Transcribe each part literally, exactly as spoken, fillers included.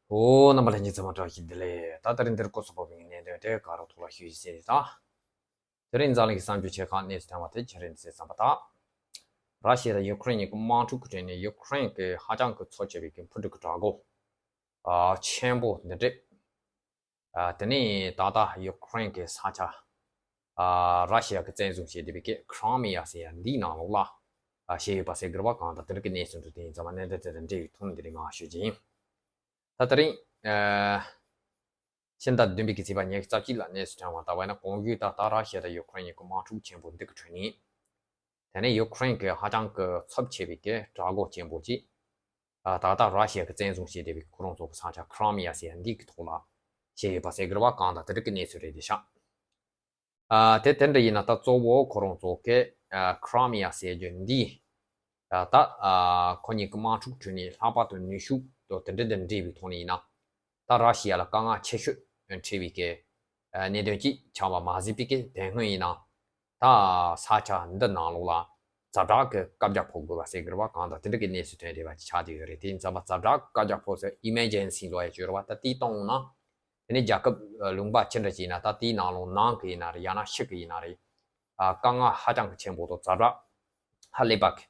ཨོ། རྣམ་པ་ལྷན་རྒྱས་ཚང་མ་བཀྲ་ཤིས་བདེ་ལེགས། ད་ད་རིང་འདིར་སྐོར་སོགས་པ་བའི་གནད་དོན་དེ་ག་རོ་ཐོག་ལ་ཞུ་ཡི་ཟེར་ད། དེ་རིང་འཛམ་གླིང་གི་གསར་འགྱུར་ཆེ་ཁག་གནས་སུ་ཐོན་པ་དེ་ཆེ་རིང་ཟེར་ཙམ་པ་དག་ར་ཤི་ཡ་དང་ཡུ་ཁུ་རེན་གཉིས་ཀྱི་དམག་འཁྲུག་གི་གྲས་ནས་ཡུ་ཁུ་རེན་གྱི་ཧ་ཅང་གི་འཚབ་ཆེ་བའི་གི་འཕུར་གྲུ་གི་དྲག་རྒོལ་ཨ་ཆེན་པོ་འདི་འདྲས། ཨ་དེ་ནས་ད་ལྟ་ཡུ་ཁུ་རེན་གྱི་ས་ཆ་ཨ་ར་ཤི་ཡ་གི་བཙན་བཟུང་བྱས་བསྡད་པའི་གི་ཁི་རི་མི་ཡ་ཟེར་ཡ་འདིའི་ནང་ལོགས་ལ་ཨ་བྱས་ཡོད་པ་ཟེར་གི་རེད་པ། གང་ལྟར་དེ་འདྲ་གི་གནས་ཚུལ་འདྲ་དེ་ཡིན་ཙང་མ་གནད་དོན་དེ་དང་འབྲེལ་བའི་ཐོག་ནས་འདི་རིང་ང་ཞུ་རྒྱུ་ཡིན། ད་དེ་རིང་ཨ་ཕྱི་ཟླ་བདུན་པའི་གི་ཚེས་པ་ཉི་ཤུ་རྩ་གཅིག་ལ་གནས་སུ་ཐོན་པ་ལྟ་བ་ཡིན་ན། གོང་ཞུས་ལྟར་ད་ར་ཤི་ཡ་དང་ཡུ་ཁུ་རེན་གཉིས་ཀྱི་དམག་འཁྲུག་ཆེན་པོ་འདི་གི་ཁྲོད་ནས། དེ་ནས་ཡུ་ཁུ་རེན་གྱི་ཧ་ཅང་གི་འཚབ་ཆེ་བའི་གི་དྲག་རྒོལ་ཆེན་པོ་ཅིག་ཨ་ད་ལྟ་ར་ཤི་ཡ་གི་བཙན་བཟུང་བྱས་བསྡད་པའི་ཁོ་རང་ཚོ་གི་ས་ཆ་ཁི་རི་མི་ཡ་ཟེར་ཡ་འདི་གི་ཐོག་ལ་བྱས་ཡོད་པ་ཟེར་གི་རེད་པ། གང་ལྟར་དེ་འདྲ་གི་གནས་ཚུལ་རེད་དེ་ཤག་ཨ་དེ་དེ་འདྲ་ཡིན་ན་ད་གཙོ་བོ་ཁོ་རང་ཚོ་གི་ཨ་ཁི་རི་མི་ཡ་ཟེར་རྒྱུ་འདི་ཨ་ད་ཨ་ཁོ་གཉིས་ཀྱི་དམག་འཁྲུག་ཁྲོད་ནས་ལྷགས་པ་དང་ནུས་ཤུགས་དང་དེ་འདྲ་དང་འབྲེལ་བའི་ཐོག་ནས་ཡིན་ན། ད་ར་ཤི་ཡ་ལ་དཀའ་ངལ་ཆེ་ཤོས་འཕྲད་པའི་གི་ཨ་གནད་དོན་ཅིག་ཆགས་པ་མ་ཟད་པའི་གི་དེ་སྔོན་ཡིན་ན། ད་ས་ཆ་འདི་ནང་ལོགས་ལ་ཛ་དྲག་གི་བཀའ་རྒྱ་ཕོག་དགོས་པ་ཟེར་གི་རེད་པ། གང་ལྟར་དེ་འདྲ་གི་གནས་ཚུལ་ཐོན་བསྡད་པ་ཅིག་ཆགས་བསྡད་ཡོད་རེད། དེ་ཡིན་ཙང་མ་ཛ་དྲག་བཀའ་རྒྱ་ཕོག་ཟེར་ཨི་མར་ཇེན་སི་ལབ་ཡ་ཅིག་ཡོད་རེད་པ། ད་དེའི་སྟེང་ན། དེ་ནས་རྒྱལ་ཁབ་ལུང་པ་ཅི་འདྲ་ཞིག་ཡིན་ན། ད་དེའི་ནང་ལོགས་ནང་གི་ཡིན་ན་རེད། ཡང་ན་ཕྱི་གི་ཡིན་ན་རེད། ཨ་དཀའ་ངལ་ཧ་ཅང་གི་ཆེན་པོ་དང་ཛ་དྲག་ཧ་ལས་པ་གི་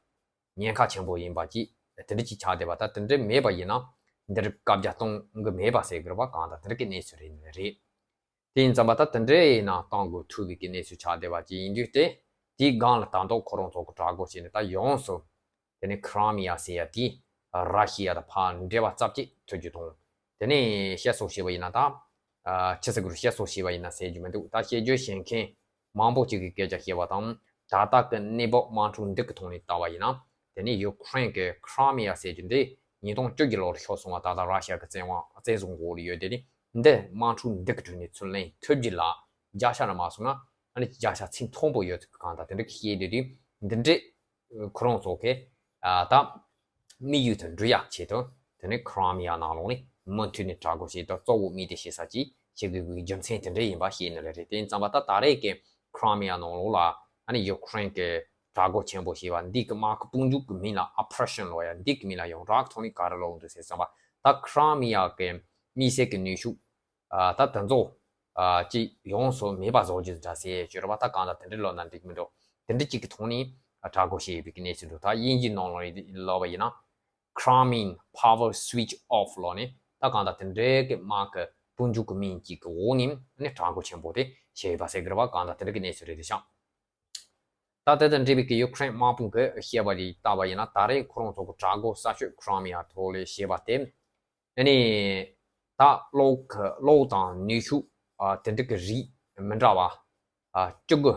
ཉེན་ཁ་ཆེན་པོ་ཡིན་པ་ཅིག་དེ་འདྲ་ཅིག་ཆགས་བསྡད་པ། ད་དེ་འདྲ་མེད་པ་ཡིན་ན་འདིར་བཀའ་རྒྱ་གཏོང་གི་མེད་པ་ཟེར་གི་རེད་པ། གང་ལྟར་དེ་འདྲ་གི་གནས་ཚུལ་རེད་ནི་རེད། དེ་ཡིན་ཙང་མ་ད་དེ་འདྲ་ཡིན་ན་གཏོང་དགོས་ཐུག་པའི་གི་གནས་ཚུལ་ཆགས་བསྡད་པ་ཅིག་ཡིན་དུས། དེ་དེའི་སྒང་ལ་ད་དུང་ཁོ་རང་ཚོ་གི་དྲག་རྒོལ་བྱས་ནས་ད་ཡོངས་སུ། དེ་ནས་ཁི་རི་མི་ཡ་ཟེར་ཡ་དེ་ར་ཤི་ཡ་དང་ཕར་འབྲེལ་བ་རྩ་བཅད་ཐུབ་རྒྱུ་དང་། དེ་ནས་བཤད་སྲོལ་བྱས་པ་ཡིན་ན་ད། ཨ་ཆི་ཟེར་དགོས་རེད། བཤད་སྲོལ་བྱས་པ་ཡིན་ན་ཟེར་རྒྱུ་མི་འདུག་ད་བཤད་རྒྱུ་བཤད་མཁན་མང་པོ་ཅིག་གིས་སྐད་ཆ་བཤད་པ་དང་། ད་ལྟ་གི་གནས་བབ་དམག་འཁྲུག་འདི་གི་ཐོག་ནས་བལྟ་བ་ཡིན་ན། དེ་ནས་ཡུ་ཁུ་རེན་གྱི་ཁི་རི་མི་ཡ་ཟེར་རྒྱུ་འདི་ཉིས་སྟོང་བཅུ་བཞི་ལོར་ཤོར་སོང་བ། ད་ལྟ་ར་ཤི་ཡ་གི་བཙན་དབང་བཙན་བཟུང་འོག་ལ་ཡོད། དེ་ནི་འདི་དམག་འཁྲུག་འདི་གི་ཁྲོད་ནས་ཚུར་ལེན་ཐུབ་རྒྱུ་ལ་བརྒྱ་ཆ་ནས་མ་སོང་ན་ཨ་ནི་བརྒྱ་ཆ་ཚད་མཐོན་པོ་ཡོད་ཚུལ་གི། གང་ལྟར་དེ་འདྲ་གི་བཤད་དེ་དུས་འདི་འདྲའི་ཁོ་རང་ཚོ་གི་ཨ་ད་དམིགས་ཡུལ་དེ་འགྲུབ་ཡག་ཆེད་དུ། དེ་ནི་ཁི་རི་མི་ཡ་ནང་ལོགས་ནས་མུ་མཐུད་ནས་དྲག་རྒོལ་བྱེད་དུ་གཙོ་བོ་དམིགས་ཏེ་བྱེད་ས་ཅིག་བྱེད་དགོས་པའི་རྒྱུ་མཚན་དེ་འདྲ་ཡིན་པ་ཤེས་ནི་རེད། དེ་ཡིན་ཙང་མ་ད་ད་རེས་ཀྱི་ཁི་རི་མི་ཡ་ནང་ལོགས་ལ་ཨ་ནི་ཡུ་ཁུ་རེན་གྱི་དྲག་རྒོལ་ཆེན་པོ་བྱས་པ་འདི་གི་དམག་གི་དཔུང་འཇུག་གི་མིང་ལ་ཨོ་པ་རེ་ཤན་ལབ་ཡ། འདི་གི་མིང་ལ་ཡོངས་གྲགས་ཐོག་ནས་ག་རེ་ལབ་འདུག་ཟེར་ཙམ་པ། ད་ཁི་རི་མི་ཡ་གི་དམིགས་བསལ་གྱི་ནུས་ཤུགས་ཨ་ད་དེ་ཚོ་ཨ་ཅིག་ཡོངས་སུ་མེད་པ་བཟོ་རྒྱུ་འདྲ་ཟེར་ཡས་ཅིག་ཡོད་རེད་པ། ད་གང་ལྟར་དེ་འདྲ་ལབ་ན་འགྲིག་མི་འདུག་དེ་འདྲ་ཅིག་གི་ཐོག་ནས་ཨ་དྲག་རྒོལ་བྱས་ཡོད་པའི་གི་གནས་ཚུལ་འདུག་ད་དབྱིན་ཇིའི་ནང་ལ་ལབ་པ་ཡིན་ན། Crimean power switch off ལབ་ནས་ད་གང་ལྟར་དེ་འདྲའི་གི་དམག་གི་དཔུང་འཇུག་གི་མིང་གཅིག་གི་འོག་ནས་ནི་དྲག་རྒོལ་ཆེན་པོ་དེ་བྱས་ཡོད་པ་ཟེར་གི་རེད་པ། གང་ལྟར་དེ་འདྲ་གི་གནས་ཚུལ་རེད་དེ་ཤག་ད་དེ་དང་འབྲེལ་བའི་གི་ཡུ་ཁུ་རེན་དམག་དཔུང་གི་བཤད་པ་རེད་བལྟ་བ་ཡིན་ན། ད་རེས་ཁོ་རང་ཚོ་གི་དྲག་རྒོལ་གསར་ཤོས་ཁི་རི་མི་ཡ་ཐོག་ལ་བྱས་པ་དེ། ཨ་ནི། ད་གློག་གི་གློག་དང་ནུས་ཤུགས་ཨ་དེ་འདྲ་གི་རིགས་མི་འདྲ་བ་ཨ་བཅུ་དགུ་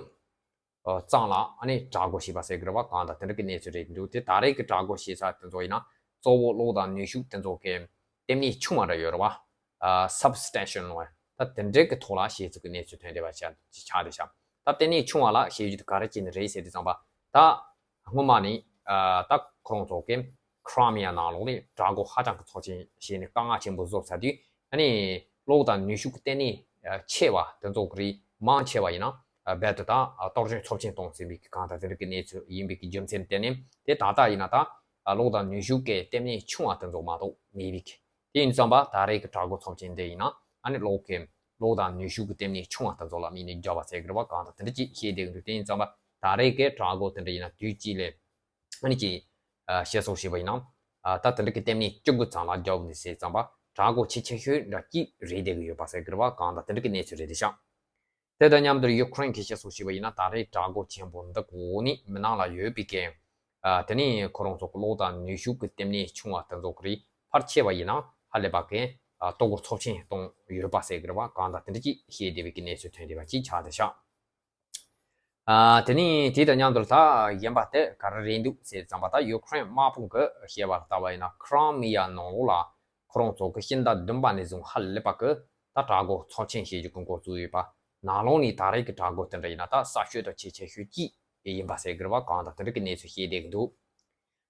ཨ་ཙམ་ལ་ཨ་ནི་དྲག་རྒོལ་བྱས་པ་ཟེར་གི་རེད་པ། གང་ལྟར་དེ་འདྲ་གི་གནས་ཚུལ་རེད་འདུག་དེ་ད་རེས་ཀྱི་དྲག་རྒོལ་བྱེད་ས་དེ་ཚོ་ཡིན་ན་གཙོ་བོ་གློག་དང་ནུས་ཤུགས་དེ་ཚོ་གི་ལྟེ་གནས་ཆུང་བ་འདྲ་ཡོད་རེད་པ། ཨ་སབ་སི་ཊེ་ཤན་ལབ་ཡ། ད་དེ་འདྲའི་གི་ཐོག་ལ་བྱས་ཚུལ་གི་གནས་ཚུལ་ཐོན་བསྡད་པ་ཆགས་ཆགས་བསྡད་ཤག་ད་ལྟེ་གནས་ཆུང་བ་ལ་བྱེད་རྒྱུ་དེ་ག་རེ་བྱས་ནས་རེད་ཟེར་དུས་ཙམ་པ། ད་སྔོན་མ་ནས་ཨ་ད་ཁོ་རང་ཚོ་གི་ཁི་རི་མི་ཡ་ནང་ལོགས་ནས་དྲག་རྒོལ་ཧ་ཅང་གི་ཚབས་ཆེན་བྱས་ནས་དཀའ་ངལ་ཆེན་པོ་བཟོ་ཚར་དུས། ཨ་ནི་གློག་དང་ནུས་ཤུགས་ཀྱི་ལྟེ་གནས་ཨ་ཆེ་བ་དེ་ཚོ་གི་རིགས་མང་ཆེ་བ་ཡིན་ན་ཨ་རྦད་དེ་ད་ཨ་གཏོར་སྐྱོན་ཚབས་ཆེན་གཏོང་སྲིད་པའི་གི་གང་ལྟར་དེ་འདྲ་གི་གནས་ཚུལ་ཡིན་པའི་གི་རྒྱུ་མཚན་བརྟེན་ནས། དེ་ད་ལྟ་ཡིན་ན་ད་ཨ་གློག་དང་ནུས་ཤུགས་ཀྱི་ལྟེ་གནས་ཆུང་བ་དེ་ཚོ་མ་གཏོགས་མེད་པའི་གི། དེ་ཡིན་ཙམ་པ་ད་རེས་ཀྱི་དྲག་རྒོལ་ཚབས་ཆེན་དེ་ཡིན་ན་ཨ་ནི་གློག་གི་གློག་དང་ནུས་ཤུགས་ཀྱི་ལྟེ་གནས་ཆུང་བ་དེ་ཚོ་ལ་དམིགས་ནས་བརྒྱབ་པ་ཟེར་གི་རེད་པ། གང་ལྟར་དེ་འདྲ་ཅིག་བཤད་བསྡད་ཀྱི་འདུག་དེ་ཡིན་ཙམ་པ་ད་རེས་ཀྱི་དྲག་རྒོལ་དེ་འདྲ་ཡིན་ན་དུས་གཅིག་ལ་ཨ་ནི་ཅིག་ཨ་བཤད་སྲོལ་བྱས་པ་ཡིན་ན། ཨ་ད་དེ་འདྲ་གི་ལྟེ་གནས་བཅུ་དགུ་ཙམ་ལ་བརྒྱབ་ནས་ཟེར་ཙམ་པ་དྲག་རྒོལ་ཆེ་ཆེ་ཤོས་འདྲ་ཅིག་རེད་བསྡད་ཀྱི་ཡོད་པ་ཟེར་གི་རེད་པ། གང་ལྟར་དེ་འདྲ་གི་གནས་ཚུལ་རེད་དེ་ཤག་དེ་དང་མཉམ་དུ་ཡུ་ཁུ་རེན་གྱིས་བཤད་སྲོལ་བྱས་པ་ཡིན་ན། ད་རེས་དྲག་རྒོལ་ཆེན་པོ་འདི་གི་འོག་ནས་མི་ནང་ལ་ཡོད་པའི་གི་ཨ་དེ་ནས་ཁོ་རང་ཚོ་གི་གློག་དང་ནུས་ཤུགས་ཀྱི་ལྟེ་གནས་ཆུང་བ་དེ་ཚོ་གི་རིགས་ཕལ་ཆེ་བ་ཡིན་ན་ཧ་ལས་པ་གི་ཨ་གཏོར་རྒོལ་ཚབས་ཆེན་གཏོང་ཡོད་པ་ཟེར་གི་རེད་པ། གང་ལྟར་དེ་འདྲ་ཅིག་བཤད་བསྡད་པའི་གི་གནས་ཚུལ་ཐོན་བསྡད་པ་ཅིག་ཆགས་བསྡད་ཤག་ཨ་དེ་ནས་དེ་དང་མཉམ་དུ་ད་གཞན་པ་དེ་ག་རེ་རེད་འདུག་ཟེར་ཙམ་པ། ད་ཡུ་ཁུ་རེན་དམག་དཔུང་གི་བཤད་པ་ལྟ་བ་ཡིན་ན། ཁི་རི་མི་ཡ་ནང་ལོགས་ལ་ཁོ་རང་ཚོ་གི་ཕྱི་ཟླ་བདུན་པ་ནས་བཟུང་ཧ་ལས་པ་གི་ད་དྲག་རྒོལ་ཚབས་ཆེན་བྱེད་རྒྱུ་གི་འགོ་བཙུགས་ཡོད་པ། ནང་ལོགས་ནས་ད་རེས་ཀྱི་དྲག་རྒོལ་དེ་འདྲ་ཡིན་ན་ད་གསར་ཤོས་དང་ཆེས་ཆེ་ཤོས་གཅིག་ཡིན་པ་ཟེར་གི་རེད་པ། གང་ལྟར་དེ་འདྲ་གི་གནས་ཚུལ་བཤད་བསྡད་ཀྱི་འདུག་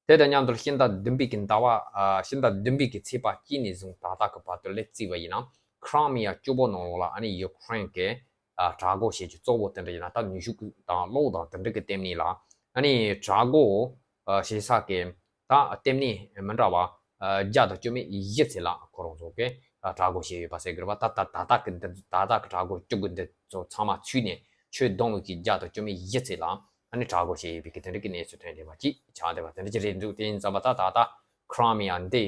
དེ་དང་མཉམ་དུ་ཕྱི་ཟླ་བདུན་པའི་གི་ཟླ་བ་ཨ་ཕྱི་ཟླ་བདུན་པའི་གི་ཚེས་པ་གཅིག་ནས་བཟུང་ད་ལྟ་གི་བར་དུ་ལ་བརྩིས་པ་ཡིན་ན། ཁི་རི་མི་ཡ་བཅུ་པོ་ནང་ལོགས་ལ་ཨ་ནི་ཡུ་ཁུ་རེན་གྱི་ཨ་དྲག་རྒོལ་བྱེད་རྒྱུ་གཙོ་བོ་དེ་འདྲ་ཡིན་ན་ད་ནུས་ཤུགས་དང་གློག་དང་དེ་འདྲ་གི་ལྟེ་གནས་ལ་ཨ་ནི་དྲག་རྒོལ་ཨ་བྱེད་ས་གི་ད་ལྟེ་གནས་མི་འདྲ་བ་ བརྒྱ་དང་བཅུ་མེད་བཞི་ཚེ་ལ་ཁོ་རང་ཚོ་གི་གྲགས་འགོ་བྱས་ཡོད་པ་ཟེར་དགོས་རེད་པ། ད་ད་ད་ལྟ་གི་འདི་ད་ལྟ་གི་གྲགས་འགོ་བཅུ་དགུ་འདི་ཚོ་ཚང་མ་ཚུད་ནས་ཆོས་བསྡོམས་ཀྱི་བརྒྱ་དང་བཅུ་མེད་བཞི་ཚེ་ལ་ཨ་ནི་གྲགས་འགོ་བྱས་ཡོད་པའི་གི་དེ་འདྲ་གི་གནས་ཚུལ་ཐོན་བསྡད་པ་ཅིག་ཆགས་བསྡད་པ་དེ་འདྲ་ཅིག་རེད་འདུག་དེ་ཡིན་ཙམ་པ་ད་ད་ལྟ་ཁྲི་མི་ཡ་འདི་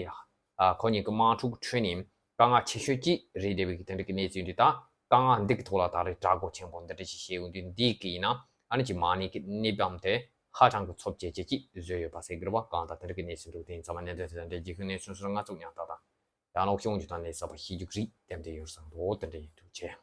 ཁོ་གཉིས་ཀྱི་དམག་འཁྲུག་ཁྲོད་ནས་དཀའ་ངལ་ཆེ་ཤོས་ཅིག་རེད་བསྡད་པའི་གི་དེ་འདྲ་གི་གནས་ཚུལ་འདི་ད་དཀའ་ངལ་འདི་གི་ཐོག་ལ་ད་རེས་གྲགས་འགོ་ཆེན་པོ་འདི་འདྲ་ཞིག་བྱས་ཡོང་དུས་འདི་གི་ཡིན་ན་ཨ་ནི་ཅིག་མ་ཎི་གི་གནས་བབ་དེ་ཧ་ཅང་གི་འཚབ་ཆེ་ཆེ་ཅིག་བཟོས་ཡོད་པ་ཟེར་གི་རེད་པ། གང་ལྟར་དེ་འདྲ་གི་གནས་ཚུལ་འདུག་དེ་ཡིན་ཙམ་པ་གནད་དོན་དེ་དང་འབྲེལ་རྒྱུས་ཁུངས་གནས་ཚུལ་སོགས་ང་ཚོ་ཡང་ད་ལྟ་ཡང་ལོག་ཤོང་རྒྱུ་དང་ལས་ས་པ་ཤེས་རྒྱུ་རིགས་དེ་འདྲ་ཡོད་བསམ་འདུག་དེ་འདྲ་ཡིན་འདུག་ཆེ།